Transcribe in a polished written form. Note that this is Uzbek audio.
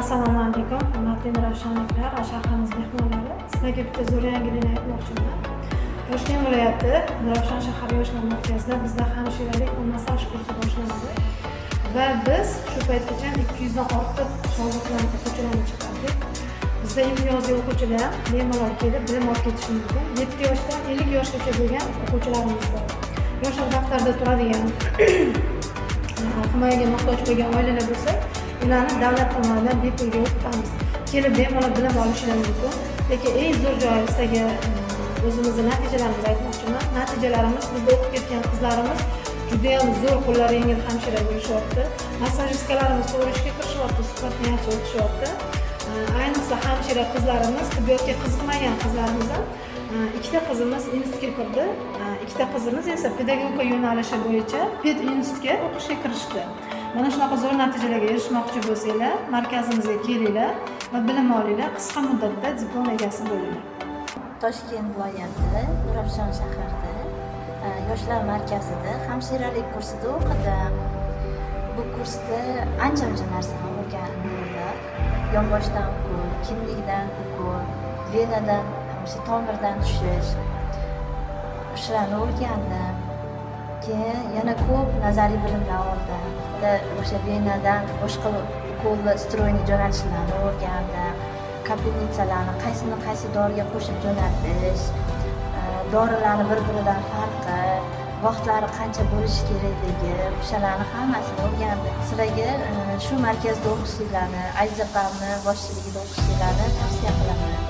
Assalomu alaykum, hurmatli nurafshonliklar va shahrimiz mehmonlari! Sizlarga bitta zo'r yangilikni aytmoqchiman. Toshkent viloyati, Nurafshon shahar yoshlar markazida bizda hamshiralik va massaj kursi boshlandi va biz shu paytgacha 200 dan ortiq shogirdlarni, o'quvchilarni chiqardik. Bizda imtiyozli o'quvchilar ham bemalol kelib, bilim olib ketishi mumkin. 7 yoshdan 50 yoshgacha bo'lgan o'quvchilarimiz bor. Yoshlar daftarida turadigan, himoyaga muhtoj bo'lgan oilalar bo'lsa, ularni davlat tomonidan bepulga o'qitamiz. Kelib bemalol bilim olishlari mumkin. Lekin eng zo'r joyi, sizlarga o'zimizni natijalarimizni aytmoqchiman. Natijalarimiz: bizda o'qib ketgan qizlarimiz judayam zo'r, qo'llari yengil hamshira bo'lishyapti. Массажистка larimiz to'g'ri ishga kirishyapti, suhbatni yaxshi o'tishyapti. Ayniqsa hamshira qizlarimiz, tibbiyotga qiziqmagan qizlarimiz ham, ikkita qizimiz institutga kirdi, ikkita qizimiz esa pedagogika yo'nalishi bo'yicha pedinstitutga o'qishga kirishdi. Mana shunaqa zo'r natijalarga erishmoqchi bo'lsanglar, markazimizga kelinglar va bilim olinglar, qisqa muddatda diplom egasi bo'linglar. Toshkent viloyati, Nurafshon shahrida, yoshlar markazida hamshiralik kursida o'qidim. Bu kursda ancha muncha narsani o'rgandim. Yonboshdan ukol, kindikdan ukol, venadan, o'sha tomirdan tushish, shularni o'rgandim. Keyin yana ko'p nazariy bilimlar oldim. Bitta o'sha venadan boshqa ukolni стройный jo'natishlarni o'rgandim. Капельница larni qaysini qaysi doriga qo'shib jo'natish, dorilarni bir biridan farqi, vaqtlari qancha bo'lishi kerakligi, o'shalarni hammasini o'rgandim. Sizlarga shu markazda o'qishinglarni, Aziz opamni boshchiligida o'qishinglarni tavsiya qilaman.